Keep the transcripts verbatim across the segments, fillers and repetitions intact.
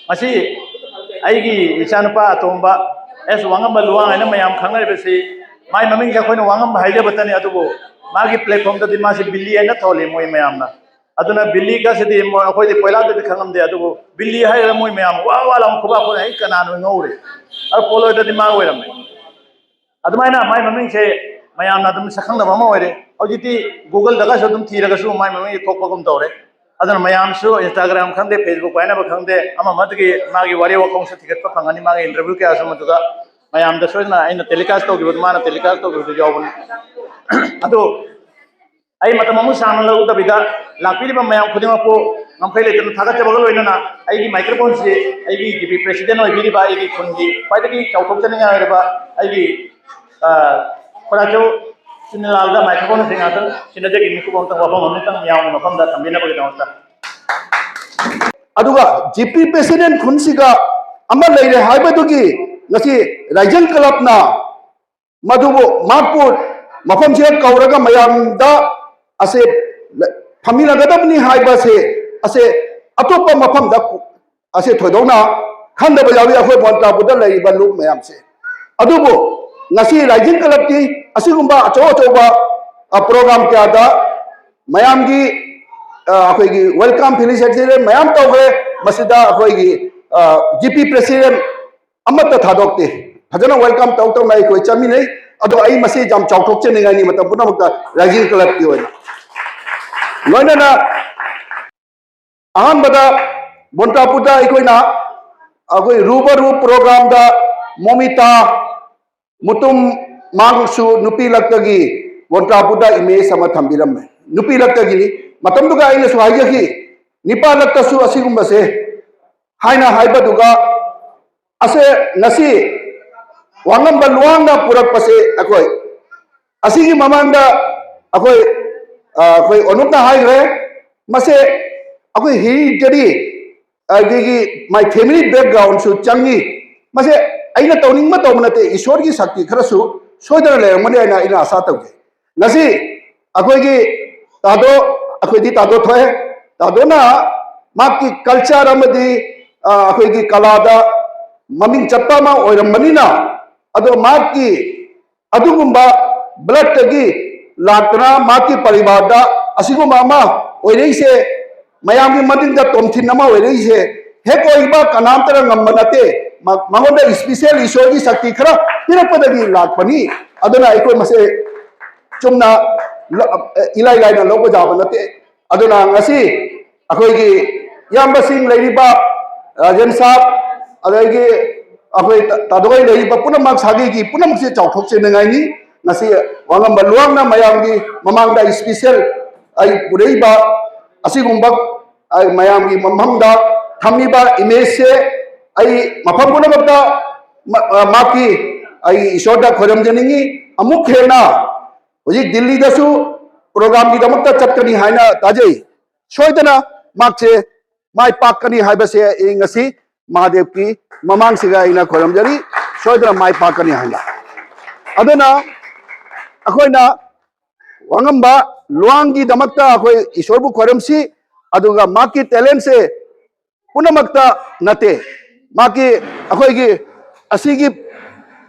ꯃꯁꯤ ꯑꯩꯒꯤ ꯏꯆꯥꯅꯨꯄꯥ ꯑꯇꯣꯝꯕ ꯑꯦꯁ ꯋꯥꯉꯝꯕ ꯂꯨꯋꯥꯡ ꯍꯥꯏꯅ ꯃꯌꯥꯝ ꯈꯪꯅꯔꯤꯕꯁꯤ, ꯃꯥꯏ ꯃꯃꯤꯡꯁꯦ ꯑꯩꯈꯣꯏꯅ ꯋꯥꯉꯝꯕ ꯍꯥꯏꯖꯕꯇꯅꯤ, ꯑꯗꯨꯕꯨ ꯃꯥꯒꯤ platformꯗꯗꯤ ꯃꯥꯁꯤ ꯕꯤꯜꯂꯤ ꯍꯥꯏꯅ ꯊꯣꯜꯂꯤ ꯃꯣꯏ ꯃꯌꯥꯝꯅ꯫ ꯑꯗꯨꯅ ꯕꯤꯜꯂꯤ ꯀꯁꯤꯗꯤ ꯃꯣꯏ, ꯑꯩꯈꯣꯏꯗꯤ ꯄꯣꯏꯂꯥꯗꯗꯤ ꯈꯪꯉꯝꯗꯦ, ꯑꯗꯨꯕꯨ ꯕꯤꯜꯂꯤ ꯍꯥꯏꯔꯒ ꯃꯣꯏ ꯃꯌꯥꯝ ꯋꯥ ꯋꯥ ꯂꯥꯎꯅ ꯈꯨꯕꯥꯛ ꯈꯨꯅ ꯑꯩ ꯀꯅꯥꯅꯣ ꯉꯧꯔꯦ꯫ ꯑꯗꯨ ꯄꯣꯂꯣꯏꯗꯗꯤ ꯃꯥ ꯑꯣꯏꯔꯝꯃꯦ꯫ ꯑꯗꯨꯃꯥꯏꯅ ꯃꯥꯏ ꯃꯃꯤꯡꯁꯦ ꯃꯌꯥꯝꯅ ꯑꯗꯨꯝ ꯁꯛꯈꯪꯅꯕ ꯑꯃ ꯑꯣꯏꯔꯦ꯫ ꯍꯧꯖꯤꯛꯇꯤ Googleꯗꯒꯁꯨ ꯑꯗꯨꯝ ꯊꯤꯔꯒꯁꯨ ꯃꯥꯏ ꯃꯃꯤꯡꯁꯦ ꯊꯣꯛꯄꯒꯨꯝ ꯇꯧꯔꯦ꯫ ꯑꯗꯨꯅ ꯃꯌꯥꯝꯁꯨ Instagram ꯈꯪꯗꯦ, Facebook ꯄꯥꯏꯅꯕ ꯈꯪꯗꯦ, ꯑꯃ ꯑꯃꯗꯒꯤ ꯃꯥꯒꯤ ꯋꯥꯔꯤ ꯋꯥꯈꯣꯡꯁꯨ ꯊꯤꯒꯠꯄ ꯐꯪꯒꯅꯤ꯫ ꯃꯥꯒꯤ interview ꯀꯌꯥꯁꯨ ꯃꯗꯨꯗ ꯃꯌꯥꯝꯗ ꯁꯣꯏꯗꯅ ꯑꯩꯅ telecast ꯇꯧꯈꯤꯕꯗꯨ ꯃꯥꯅ telecast ꯇꯧꯈꯤꯕꯗꯨ ꯌꯥꯎꯕꯅꯤ꯫ ꯑꯗꯨ ꯑꯩ ꯃꯇꯝ ꯑꯃꯨꯛ ꯁꯥꯡꯅ ꯂꯧꯗꯕꯤꯗ ꯂꯥꯛꯄꯤꯔꯤꯕ ꯃꯌꯥꯝ ꯈꯨꯗꯤꯡꯃꯛꯄꯨ ꯉꯝꯈꯩ ꯂꯩꯇꯅ ꯊꯥꯒꯠꯆꯕꯒ ꯂꯣꯏꯅꯅ ꯑꯩꯒꯤ microphoneꯁꯤ ꯑꯩꯒꯤ GP president ꯑꯣꯏꯕꯤꯔꯤꯕ ꯑꯩꯒꯤ ꯈꯨꯟꯒꯤ ꯈ꯭ꯋꯥꯏꯗꯒꯤ ꯆꯥꯎꯊꯣꯛꯆꯅꯤꯡꯉꯥꯏ ꯑꯣꯏꯔꯕ ꯑꯩꯒꯤ, ꯑ, ꯈꯣꯏꯔꯥꯛꯆꯧ ꯆꯤꯅꯤꯂꯥꯜꯗ microphone ꯑꯁꯤ ꯉꯥꯛꯇꯪ ꯁꯤꯟꯅꯖꯒꯦ꯫ ꯃꯤꯀꯨꯞ ꯑꯃꯇꯪ ꯋꯥꯐꯝ ꯑꯃꯇꯪ ꯃꯌꯥꯝꯒꯤ ꯃꯐꯝꯗ ꯊꯝꯕꯤꯅꯕꯒꯤꯗꯃꯛꯇ꯫ ꯑꯗꯨꯒ GP president ꯈꯨꯟꯁꯤꯒ ꯑꯃ ꯂꯩꯔꯦ ꯍꯥꯏꯕꯗꯨꯒꯤ ꯉꯁꯤ Rising Clubꯅ ꯃꯗꯨꯕꯨ ꯃꯍꯥꯛꯄꯨ ꯃꯐꯝꯁꯤꯗ ꯀꯧꯔꯒ ꯃꯌꯥꯝꯗ ꯑꯁꯦ ꯐꯝꯃꯤꯟꯅꯒꯗꯕꯅꯤ ꯍꯥꯏꯕꯁꯦ, ꯑꯁꯦ ꯑꯇꯣꯞꯄ ꯃꯐꯝꯗ ꯑꯁꯦ ꯊꯣꯏꯗꯣꯛꯅ ꯈꯟꯗꯕ ꯌꯥꯎꯏ ꯑꯩꯈꯣꯏ ꯃꯣꯟꯇꯥꯄꯨꯔꯗ ꯂꯩꯔꯤꯕ ꯂꯨꯞ ꯃꯌꯥꯝꯁꯦ꯫ ꯑꯗꯨꯕꯨ ꯉꯁꯤ Rising Clubꯀꯤ ꯑꯁꯤꯒꯨꯝꯕ ꯑꯆꯧ ꯑꯆꯧꯕ, ꯑ, program ꯀꯌꯥꯗ ꯃꯌꯥꯝꯒꯤ, ꯑ, ꯑꯩꯈꯣꯏꯒꯤ welcome felicitation ꯃꯌꯥꯝ ꯇꯧꯈ꯭ꯔꯦ꯫ ꯃꯁꯤꯗ ꯑꯩꯈꯣꯏꯒꯤ, ꯑ, GP president ꯑꯃꯠꯇ ꯊꯥꯗꯣꯛꯇꯦ꯫ ꯐꯖꯅ welcome ꯇꯧ ꯇꯧꯅ ꯑꯩꯈꯣꯏ ꯆꯠꯃꯤꯟꯅꯩ꯫ ꯑꯗꯣ ꯑꯩ ꯃꯁꯤ ꯌꯥꯝ ꯆꯥꯎꯊꯣꯛꯆꯅꯤꯡꯉꯥꯏꯅꯤ ꯃꯇꯝ ꯄꯨꯝꯅꯃꯛꯇ Rising Clubꯀꯤ ꯑꯣꯏꯅ꯫ ꯂꯣꯏꯅꯅ ꯑꯍꯥꯟꯕꯗ ꯃꯣꯟꯇꯥꯄꯨꯔꯗ ꯑꯩꯈꯣꯏꯅ ꯑꯩꯈꯣꯏ ꯔꯨꯕꯔꯨ programꯗ ꯃꯣꯃꯤꯇꯥ ꯃꯨꯇꯨꯝ ꯃꯥꯡꯁꯨ ꯅꯨꯄꯤ ꯂꯛꯇꯒꯤ ꯃꯣꯟꯇꯥꯄꯨꯔꯗ image ꯑꯃ ꯊꯝꯕꯤꯔꯝꯃꯦ꯫ ꯅꯨꯄꯤ ꯂꯛꯇꯒꯤꯅꯤ꯫ ꯃꯇꯝꯗꯨꯒ ꯑꯩꯅꯁꯨ ꯍꯥꯏꯖꯈꯤ, ꯅꯤꯄꯥ ꯂꯛꯇꯁꯨ ꯑꯁꯤꯒꯨꯝꯕꯁꯦ ꯍꯥꯏꯅ ꯍꯥꯏꯕꯗꯨꯒ ꯑꯁꯦ ꯉꯁꯤ ꯋꯥꯉꯝꯕ ꯂꯨꯋꯥꯡꯅ ꯄꯨꯔꯛꯄꯁꯦ ꯑꯩꯈꯣꯏ ꯑꯁꯤꯒꯤ ꯃꯃꯥꯡꯗ ꯑꯩꯈꯣꯏ, ꯑ, ꯑꯩꯈꯣꯏ ꯑꯅꯨꯞꯅ ꯍꯥꯏꯈ꯭ꯔꯦ, ꯃꯁꯦ ꯑꯩꯈꯣꯏ hereditary, ꯑꯗꯒꯤ my family backgroundꯁꯨ ꯆꯪꯉꯤ꯫ ꯃꯁꯦ ꯑꯩꯅ ꯇꯧꯅꯤꯡꯕ ꯇꯧꯕ ꯅꯠꯇꯦ, ꯏꯁꯣꯔꯒꯤ ꯁꯛꯇꯤ ꯈꯔꯁꯨ ꯁꯣꯏꯗꯅ ꯂꯩꯔꯝꯒꯅꯤ ꯍꯥꯏꯅ ꯑꯩꯅ ꯑꯁꯥ ꯇꯧꯖꯩ꯫ ꯉꯁꯤ ꯑꯩꯈꯣꯏꯒꯤ ꯇꯥꯗꯣ, ꯑꯩꯈꯣꯏꯗꯤ ꯇꯥꯗꯣ ꯊꯣꯛꯑꯦ꯫ ꯇꯥꯗꯣꯅ ꯃꯍꯥꯛꯀꯤ culture ꯑꯃꯗꯤ ꯑ, ꯑꯩꯈꯣꯏꯒꯤ ꯀꯂꯥꯗ ꯃꯃꯤꯡ ꯆꯠꯄ ꯑꯃ ꯑꯣꯏꯔꯝꯕꯅꯤꯅ, ꯑꯗꯣ ꯃꯍꯥꯛꯀꯤ ꯑꯗꯨꯒꯨꯝꯕ bloodꯇꯒꯤ ꯂꯥꯛꯇꯅ ꯃꯍꯥꯛꯀꯤ ꯄꯔꯤꯕꯥꯔꯗ ꯑꯁꯤꯒꯨꯝꯕ ꯑꯃ ꯑꯣꯏꯔꯛꯏꯁꯦ, ꯃꯌꯥꯝꯒꯤ ꯃꯅꯤꯡꯗ ꯇꯣꯝꯊꯤꯟ ꯑꯃ ꯑꯣꯏꯔꯛꯏꯁꯦ, ꯍꯦꯛ ꯑꯣꯏꯕ ꯀꯅꯥꯝꯇꯅ ꯉꯝꯕ ꯅꯠꯇꯦ꯫ ꯃ-, ꯃꯉꯣꯟꯗ special ꯏꯁꯣꯔꯒꯤ ꯁꯛꯇꯤ ꯈꯔ ꯄꯤꯔꯛꯄꯗꯒꯤ ꯂꯥꯛꯄꯅꯤ꯫ ꯑꯗꯨꯅ ꯑꯩꯈꯣꯏ ꯃꯁꯦ ꯆꯨꯝꯅ ꯂ-, ꯏꯂꯥꯏ ꯂꯥꯏꯅ ꯂꯧꯕ ꯌꯥꯕ ꯅꯠꯇꯦ꯫ ꯑꯗꯨꯅ ꯉꯁꯤ ꯑꯩꯈꯣꯏꯒꯤ ꯏꯌꯥꯝꯕꯁꯤꯡ ꯂꯩꯔꯤꯕ, ꯔꯥꯖꯦꯟ ꯁꯥꯕ, ꯑꯗꯒꯤ ꯑꯩꯈꯣꯏ ꯇ-, ꯇꯥꯗꯣꯏ ꯂꯩꯔꯤꯕ ꯄꯨꯝꯅꯃꯛ, ꯁꯥꯒꯩꯒꯤ ꯄꯨꯝꯅꯃꯛꯁꯦ ꯆꯥꯎꯊꯣꯛꯆꯅꯤꯡꯉꯥꯏꯅꯤ꯫ ꯉꯁꯤ ꯋꯥꯉꯝꯕ ꯂꯨꯋꯥꯡꯅ ꯃꯌꯥꯝꯒꯤ ꯃꯃꯥꯡꯗ special ꯑꯩ ꯄꯨꯔꯛꯏꯕ ꯑꯁꯤꯒꯨꯝꯕ ꯑꯩ ꯃꯌꯥꯝꯒꯤ ꯃꯐꯝꯗ ꯊꯝꯃꯤꯕ imageꯁꯦ ꯑꯩ ꯃꯐꯝ ꯄꯨꯝꯅꯃꯛꯇ ꯃ-, ꯑ, ꯃꯍꯥꯛꯀꯤ ꯑꯩ ꯏꯁꯣꯔꯗ ꯈꯣꯏꯔꯝꯖꯅꯤꯡꯉꯤ꯫ ꯑꯃꯨꯛ ꯍꯦꯟꯅ ꯍꯧꯖꯤꯛ ꯗꯤꯜꯂꯤꯗꯁꯨ programꯒꯤꯗꯃꯛꯇ ꯆꯠꯀꯅꯤ ꯍꯥꯏꯅ ꯇꯥꯖꯩ꯫ ꯁꯣꯏꯗꯅ ꯃꯍꯥꯛꯁꯦ ꯃꯥꯏ ꯄꯥꯛꯀꯅꯤ ꯍꯥꯏꯕꯁꯦ ꯑꯩ ꯉꯁꯤ ꯃꯍꯥꯗꯦꯕꯀꯤ ꯃꯃꯥꯡꯁꯤꯒ ꯑꯩꯅ ꯈꯣꯏꯔꯝꯖꯔꯤ, ꯁꯣꯏꯗꯅ ꯃꯥꯏ ꯄꯥꯛꯀꯅꯤ ꯍꯥꯏꯅ꯫ ꯑꯗꯨꯅ ꯑꯩꯈꯣꯏꯅ ꯋꯥꯉꯝꯕ ꯂꯨꯋꯥꯡꯒꯤꯗꯃꯛꯇ ꯑꯩꯈꯣꯏ ꯏꯁꯣꯔꯕꯨ ꯈꯣꯏꯔꯝꯁꯤ, ꯑꯗꯨꯒ ꯃꯍꯥꯛꯀꯤ talentꯁꯦ ꯄꯨꯝꯅꯃꯛꯇ ꯅꯠꯇꯦ, ꯃꯍꯥꯛꯀꯤ ꯑꯩꯈꯣꯏꯒꯤ ꯑꯁꯤꯒꯤ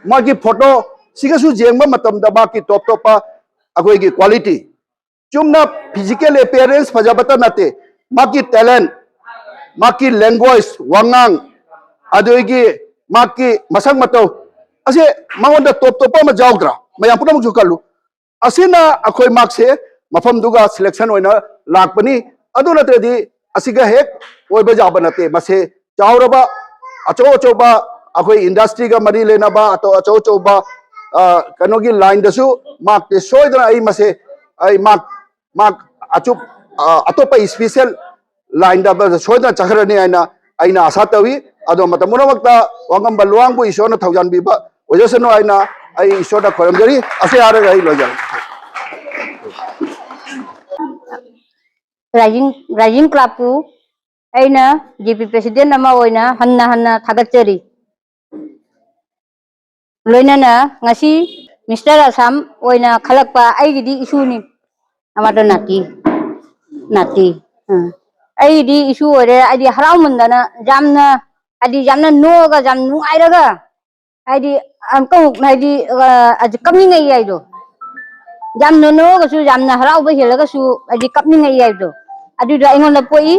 ꯃꯥꯒꯤ photo ꯁꯤꯒꯁꯨ ꯌꯦꯡꯕ ꯃꯇꯝꯗ ꯃꯍꯥꯛꯀꯤ top ꯇꯣꯞꯄ ꯑꯩꯈꯣꯏꯒꯤ quality, ꯆꯨꯝꯅ physical appearance ꯐꯖꯕꯇ ꯅꯠꯇꯦ, ꯃꯍꯥꯛꯀꯤ talent, ꯃꯍꯥꯛꯀꯤ language, ꯋꯥꯉꯥꯡ, ꯑꯗꯨꯗꯒꯤ ꯃꯍꯥꯛꯀꯤ ꯃꯁꯛ ꯃꯇꯧ ꯑꯁꯦ ꯃꯉꯣꯟꯗ top ꯇꯣꯞꯄ ꯑꯃ ꯌꯥꯎꯗ꯭ꯔꯥ? ꯃꯌꯥꯝ ꯄꯨꯝꯅꯃꯛꯁꯨ ꯈꯜꯂꯨ꯫ ꯑꯁꯤꯅ ꯑꯩꯈꯣꯏ ꯃꯍꯥꯛꯁꯦ ꯃꯐꯝꯗꯨꯒ selection ꯑꯣꯏꯅ ꯂꯥꯛꯄꯅꯤ꯫ ꯑꯗꯨ ꯅꯠꯇ꯭ꯔꯗꯤ ꯑꯁꯤꯒ ꯍꯦꯛ ꯑꯣꯏꯕ ꯌꯥꯕ ꯅꯠꯇꯦ꯫ ꯃꯁꯦ ꯆꯥꯎꯔꯕ, ꯑꯆꯧ ꯑꯆꯧꯕ ꯑꯩꯈꯣꯏ industryꯒ ꯃꯔꯤ ꯂꯩꯅꯕ ꯑꯇꯣ-, ꯑꯆꯧ ꯑꯆꯧꯕ, ꯑ, ꯀꯩꯅꯣꯒꯤ lineꯗꯁꯨ ꯃꯍꯥꯛꯇꯤ ꯁꯣꯏꯗꯅ ꯑꯩ ꯃꯁꯦ, ꯑꯩ ꯃꯍꯥꯛ, ꯃꯍꯥꯛ ꯑꯆꯨꯞ-, ꯑ, ꯑꯇꯣꯞꯄ special lineꯗ ꯁꯣꯏꯗꯅ ꯆꯠꯈ꯭ꯔꯅꯤ ꯍꯥꯏꯅ ꯑꯩꯅ ꯑꯥꯁꯥ ꯇꯧꯏ꯫ ꯑꯗꯣ ꯃꯇꯝ ꯄꯨꯝꯅꯃꯛꯇ ꯋꯥꯉꯝꯕ ꯂꯨꯋꯥꯡꯕꯨ ꯏꯁꯣꯔꯅ ꯊꯧꯖꯥꯟꯕꯤꯕ ꯑꯣꯏꯖꯁꯅꯨ ꯍꯥꯏꯅ ꯑꯩ ꯏꯁꯣꯔꯗ ꯈꯣꯏꯔꯝꯖꯔꯤ꯫ ꯑꯁꯤ ꯍꯥꯏꯔꯒ ꯑꯩ ꯂꯣꯏꯖꯔꯦ꯫ Rising, Rising Clubꯄꯨ ꯑꯩꯅ GP president ꯑꯃ ꯑꯣꯏꯅ ꯍꯟꯅ ꯍꯟꯅ ꯊꯥꯒꯠꯆꯔꯤ꯫ ꯂꯣꯏꯅꯅ ꯉꯁꯤ Mister Assam ꯑꯣꯏꯅ ꯈꯜꯂꯛꯄ ꯑꯩꯒꯤꯗꯤ ꯏꯁꯨꯅꯤ꯫ ꯑꯃꯗꯣ ꯅꯥꯇꯤ, ꯅꯥꯇꯤ꯫ ꯑꯥ꯫ ꯑꯩꯗꯤ ꯏꯁꯨ ꯑꯣꯏꯔꯦ, ꯍꯥꯏꯗꯤ ꯍꯔꯥꯎꯃꯟꯗꯅ ꯌꯥꯝꯅ, ꯍꯥꯏꯗꯤ ꯌꯥꯝꯅ ꯅꯣꯛꯑꯒ ꯌꯥꯝ ꯅꯨꯡꯉꯥꯏꯔꯒ, ꯍꯥꯏꯗꯤ ꯑꯃꯨꯛꯀ ꯑꯃꯨꯛ ꯍꯥꯏꯗꯤ, ꯑ, ꯑꯗꯨ ꯀꯞꯅꯤꯡꯉꯛꯏ ꯍꯥꯏꯗꯣ꯫ ꯌꯥꯝꯅ ꯅꯣꯛꯑꯒꯁꯨ, ꯌꯥꯝꯅ ꯍꯔꯥꯎꯕ ꯍꯦꯜꯂꯒꯁꯨ ꯍꯥꯏꯗꯤ ꯀꯞꯅꯤꯡꯉꯛꯏ ꯍꯥꯏꯕꯗꯣ, ꯑꯗꯨꯗꯣ ꯑꯩꯉꯣꯟꯗ ꯄꯣꯛꯏ꯫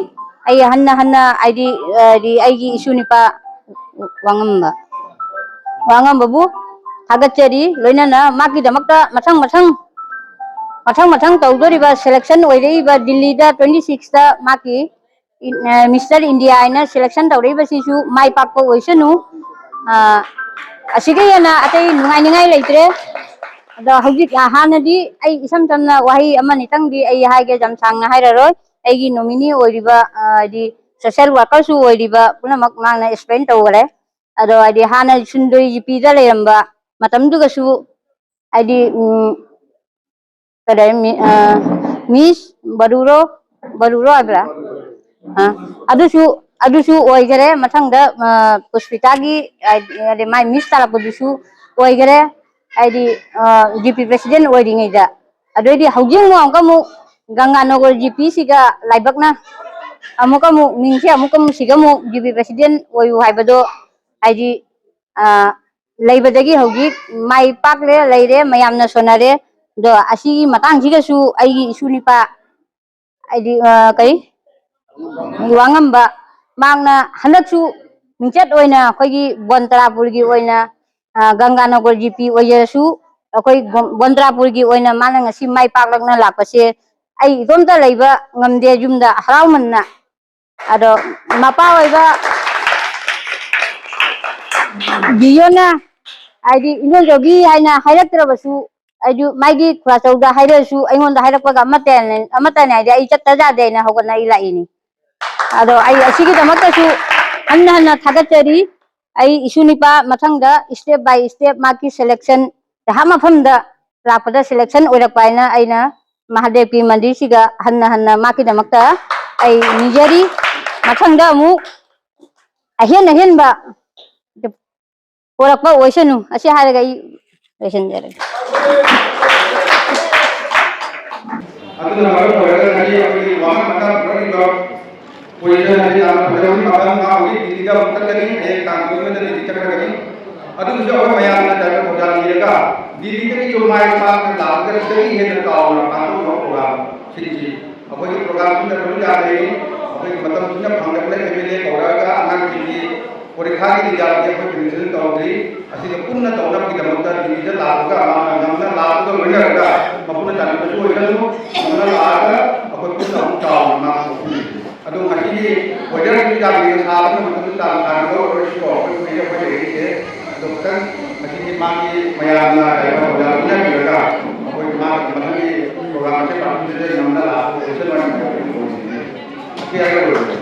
ꯑꯩ ꯍꯟꯅ ꯍꯟꯅ ꯍꯥꯏꯗꯤ, ꯍꯥꯏꯗꯤ ꯑꯩꯒꯤ ꯏꯁꯨ ꯅꯨꯄꯥ ꯋꯥꯉꯝꯕ, ꯋꯥꯉꯝꯕꯕꯨ ꯊꯥꯒꯠꯆꯔꯤ꯫ ꯂꯣꯏꯅꯅ ꯃꯍꯥꯛꯀꯤꯗꯃꯛꯇ ꯃꯊꯪ ꯃꯊꯪ, ꯃꯊꯪ ꯃꯊꯪ ꯇꯧꯗꯣꯔꯤꯕ selection ꯑꯣꯏꯔꯛꯏꯕ ꯗꯤꯜꯂꯤꯗ twenty sixꯇ ꯃꯍꯥꯛꯀꯤ ꯃꯤꯁꯇꯔ ꯏꯟꯗꯤꯌꯥ ꯍꯥꯏꯅ selection ꯇꯧꯔꯛꯏꯕꯁꯤꯁꯨ ꯃꯥꯏ ꯄꯥꯛꯄ ꯑꯣꯏꯁꯅꯨ꯫ ꯑ, ꯑꯁꯤꯒ ꯍꯦꯟꯅ ꯑꯇꯩ ꯅꯨꯡꯉꯥꯏꯅꯤꯡꯉꯥꯏ ꯂꯩꯇ꯭ꯔꯦ꯫ ꯑꯗꯣ ꯍꯧꯖꯤꯛ, ꯑ, ꯍꯥꯟꯅꯗꯤ ꯑꯩ ꯏꯁꯝ ꯁꯝꯅ ꯋꯥꯍꯩ ꯑꯃꯅꯤꯇꯪꯗꯤ ꯑꯩ ꯍꯥꯏꯒꯦ, ꯌꯥꯝ ꯁꯥꯡꯅ ꯍꯥꯏꯔꯔꯣꯏ꯫ ꯑꯩꯒꯤ nominee ꯑꯣꯏꯔꯤꯕ, ꯑ, ꯍꯥꯏꯗꯤ social workerꯁꯨ ꯑꯣꯏꯔꯤꯕ ꯄꯨꯝꯅꯃꯛ ꯃꯥꯅ explain ꯇꯧꯈꯔꯦ꯫ ꯑꯗꯣ ꯍꯥꯏꯗꯤ ꯍꯥꯟꯅ ꯁꯨꯟꯗꯣꯏ ꯖꯤꯄꯤꯗ ꯂꯩꯔꯝꯕ ꯃꯇꯝꯗꯨꯒꯁꯨ ꯍꯥꯏꯗꯤ, ꯎꯝ, ꯀꯗꯥꯏ ꯃꯤ-, ꯑ, ꯃꯤꯁ ꯕꯔꯨꯔꯣ, ꯕꯔꯨꯔꯣ ꯍꯥꯏꯕ꯭ꯔꯥ? ꯑ, ꯑꯗꯨꯁꯨ, ꯑꯗꯨꯁꯨ ꯑꯣꯏꯈꯔꯦ꯫ ꯃꯊꯪꯗ, ꯑ, ꯄꯨꯁꯄꯤꯇꯥꯒꯤ, ꯍꯥꯏꯗꯤ ꯃꯥꯏ ꯃꯤꯁ ꯇꯥꯔꯛꯄꯗꯨꯁꯨ ꯑꯣꯏꯈꯔꯦ꯫ ꯍꯥꯏꯗꯤ, ꯑ, ꯖꯤꯄꯤ president ꯑꯣꯏꯔꯤꯉꯩꯗ꯫ ꯑꯗꯨꯑꯣꯏꯗꯤ ꯍꯧꯖꯤꯛ ꯑꯃꯨꯛ ꯑꯃꯨꯛꯀ ꯑꯃꯨꯛ ꯒꯪꯒꯥꯅꯒꯔ ꯖꯤꯄꯤꯁꯤꯒ ꯂꯥꯏꯕꯛꯅ ꯑꯃꯨꯛꯀ ꯑꯃꯨꯛ ꯃꯤꯡꯁꯦ ꯑꯃꯨꯛꯀ ꯑꯃꯨꯛ ꯁꯤꯒ ꯑꯃꯨꯛ ꯖꯤꯄꯤ president ꯑꯣꯏꯌꯨ ꯍꯥꯏꯕꯗꯣ ꯍꯥꯏꯗꯤ, ꯑ, ꯂꯩꯕꯗꯒꯤ ꯍꯧꯖꯤꯛ ꯃꯥꯏ ꯄꯥꯛꯂꯦ, ꯂꯩꯔꯦ, ꯃꯌꯥꯝꯅ ꯁꯣꯟꯅꯔꯦ꯫ ꯑꯗꯣ ꯑꯁꯤꯒꯤ ꯃꯇꯥꯡꯁꯤꯒꯁꯨ ꯑꯩꯒꯤ ꯏꯁꯨ ꯅꯤꯄꯥ ꯍꯥꯏꯗꯤ, ꯑ, ꯀꯩ? ꯋꯥꯉꯝꯕ ꯃꯍꯥꯛꯅ ꯍꯟꯗꯛꯁꯨ ꯃꯤꯡꯆꯠ ꯑꯣꯏꯅ ꯑꯩꯈꯣꯏꯒꯤ ꯕꯣꯟ ꯇꯔꯥꯄꯨꯔꯒꯤ ꯑꯣꯏꯅ, ꯑ, ꯒꯪꯒꯥꯅꯒꯔ ꯖꯤꯄꯤ ꯑꯣꯏꯖꯔꯁꯨ, ꯑꯩꯈꯣꯏ ꯕꯣꯟ-, ꯕꯣꯟ ꯇꯔꯥꯄꯨꯔꯒꯤ ꯑꯣꯏꯅ ꯃꯥꯅ ꯉꯁꯤ ꯃꯥꯏ ꯄꯥꯛꯂꯛꯅ ꯂꯥꯛꯄꯁꯦ ꯑꯩ ꯏꯇꯣꯝꯇ ꯂꯩꯕ ꯉꯝꯗꯦ ꯌꯨꯝꯗ ꯍꯔꯥꯎꯃꯟꯅ꯫ ꯑꯗꯣ ꯃꯄꯥ ꯑꯣꯏꯕ ꯕꯤꯌꯣꯅ ꯍꯥꯏꯗꯤ ꯏꯟꯗꯣꯟꯆꯧꯕꯤ ꯍꯥꯏꯅ ꯍꯥꯏꯔꯛꯇ꯭ꯔꯕꯁꯨ, ꯑꯩꯁꯨ ꯃꯥꯒꯤ ꯈꯨꯔꯥꯆꯧꯗ ꯍꯥꯏꯔꯛꯑꯁꯨ ꯑꯩꯉꯣꯟꯗ ꯍꯥꯏꯔꯛꯄꯒ ꯑꯃꯠꯇꯅꯦ, ꯑꯃꯠꯇꯅꯦ ꯍꯥꯏꯗꯤ ꯑꯩ ꯆꯠꯇ ꯌꯥꯗꯦ ꯍꯥꯏꯅ ꯍꯧꯒꯠꯅ ꯑꯩ ꯂꯥꯛꯏꯅꯤ꯫ ꯑꯗꯣ ꯑꯩ ꯑꯁꯤꯒꯤꯗꯃꯛꯇꯁꯨ ꯍꯟꯅ ꯍꯟꯅ ꯊꯥꯒꯠꯆꯔꯤ꯫ ꯑꯩ ꯏꯁꯨ ꯅꯤꯄꯥ ꯃꯊꯪꯗ step by step ꯃꯍꯥꯛꯀꯤ selection ꯖꯒꯥ ꯃꯐꯝꯗ ꯂꯥꯛꯄꯗ selection ꯑꯣꯏꯔꯛꯄ ꯍꯥꯏꯅ ꯑꯩꯅ ꯃꯍꯥꯗꯦꯕꯀꯤ ꯃꯟꯗꯤꯔꯁꯤꯒ ꯍꯟꯅ ꯍꯟꯅ ꯃꯍꯥꯛꯀꯤꯗꯃꯛꯇ ꯑꯩ ꯅꯤꯖꯔꯤ꯫ ꯃꯊꯪꯗ ꯑꯃꯨꯛ ꯑꯍꯦꯟ ꯑꯍꯦꯟꯕ ꯄꯣꯔꯛꯄ ꯑꯣꯏꯁꯅꯨ꯫ ꯑꯁꯤ ꯍꯥꯏꯔꯒ ꯑꯩ ꯂꯣꯏꯁꯤꯟꯖꯔꯒꯦ꯫ ꯑꯗꯨꯅ ꯃꯔꯝ ꯑꯣꯏꯔꯒ ꯉꯁꯤ ꯑꯩꯈꯣꯏꯒꯤ ꯋꯥꯍꯪ ꯃꯆꯥ ꯄꯨꯔꯛꯂꯤꯕ ꯄꯣꯖꯤꯁꯟ ꯑꯁꯤ ꯌꯥꯝꯅ ꯐꯖꯕꯒꯤ ꯃꯈꯜ ꯑꯃ ꯑꯣꯏ꯫ ꯗꯤꯜꯂꯤꯗ ꯑꯃꯨꯛ ꯆꯠꯀꯅꯤ, ꯍꯌꯦꯡ ꯇꯥꯡ ꯀꯨꯟꯃꯔꯤꯗ ꯗꯤꯜꯂꯤ ꯆꯠꯀꯗꯕꯅꯤ꯫ ꯑꯗꯨꯒꯤꯁꯨ ꯑꯩꯈꯣꯏ ꯃꯌꯥꯝꯅ ꯗꯥꯏꯔꯦꯛ ꯊꯧꯗꯥꯡ ꯄꯤꯔꯒ ꯗꯤꯜꯂꯤꯗꯒꯤꯁꯨ ꯃꯥꯏ ꯄꯥꯛꯅ ꯂꯥꯛꯂꯒ ꯁꯤꯗꯒꯤ ꯍꯦꯟꯅ ꯆꯥꯎꯅ ꯄꯥꯡꯊꯣꯛꯅꯕ ꯄ꯭ꯔꯣꯒ꯭ꯔꯥꯝꯁꯤꯡꯁꯤ ꯑꯩꯈꯣꯏꯒꯤ ꯄ꯭ꯔꯣꯒ꯭ꯔꯥꯝꯁꯤꯡ ꯑꯗꯨꯝ ꯌꯥꯝ ꯂꯩꯔꯤ꯫ ꯑꯩꯈꯣꯏꯒꯤ ꯃꯇꯝꯁꯤꯅ ꯐꯪꯗꯕꯅ ꯑꯦꯝ ꯑꯦꯜ ꯑꯦ ꯀꯧꯔꯛꯑꯒ ꯑꯉꯥꯡꯁꯤꯡꯒꯤ ꯄꯔꯤꯈꯥꯒꯤ ꯔꯤꯖꯜꯁꯤ ꯑꯩꯈꯣꯏ ꯄ꯭ꯔꯤꯄꯦꯔꯦꯁꯟ ꯇꯧꯗ꯭ꯔꯤ꯫ ꯑꯁꯤꯒ ꯄꯨꯟꯅ ꯇꯧꯅꯕꯒꯤꯗꯃꯛꯇ ꯗꯤꯜꯂꯤꯗ ꯂꯥꯛꯄꯒ ꯃꯥꯅ ꯉꯝꯅ ꯂꯥꯛꯄꯒ ꯂꯣꯏꯅꯔꯒ ꯃꯄꯨꯅ ꯆꯥꯟꯕꯤꯕꯁꯨ ꯑꯣꯏꯁꯅꯨ꯫ ꯉꯝꯅ ꯂꯥꯛꯑꯒ ꯑꯩꯈꯣꯏ ꯄꯨꯟꯅ ꯑꯃꯨꯛ ꯆꯥꯎꯅ ꯃꯥ ꯄꯨꯟꯁꯤ꯫ ꯑꯗꯣ ꯉꯁꯤꯒꯤ ꯋꯦꯗꯔꯁꯤ ꯌꯥꯝ ꯍꯦꯟꯅ ꯁꯥꯕ ꯅꯨꯃꯤꯠꯇꯁꯨ ꯆꯥꯡ ꯁꯥꯡꯅ ꯂꯧꯔꯔꯣꯏꯁꯤꯀꯣ꯫ ꯑꯩꯈꯣꯏ ꯀꯨꯏꯔꯦ ꯑꯩꯈꯣꯏ ꯂꯩꯔꯤꯁꯦ꯫ ꯑꯗꯣ ꯈꯤꯇꯪ ꯉꯁꯤꯗꯤ ꯃꯥꯒꯤ ꯃꯌꯥꯝꯅ ꯀꯩꯅꯣ ꯇꯧꯖꯔꯒ ꯎꯅꯕꯤꯔꯒ ꯑꯩꯈꯣꯏ ꯃꯥꯒꯤ ꯃꯊꯪꯒꯤ ꯄ꯭ꯔꯣꯒ꯭ꯔꯥꯝ ꯑꯁꯤ ꯄꯥꯡꯊꯣꯛꯆꯗꯦ ꯉꯝꯅ ꯂꯥꯛꯄ ꯑꯣꯏꯁꯅꯨ ꯍꯥꯏꯅ ꯑꯩꯈꯣꯏ ꯑꯣꯏꯁꯤꯅꯦ꯫ ꯑꯁꯤ ꯍꯥꯏꯔꯒ ꯂꯣꯏꯔꯦ꯫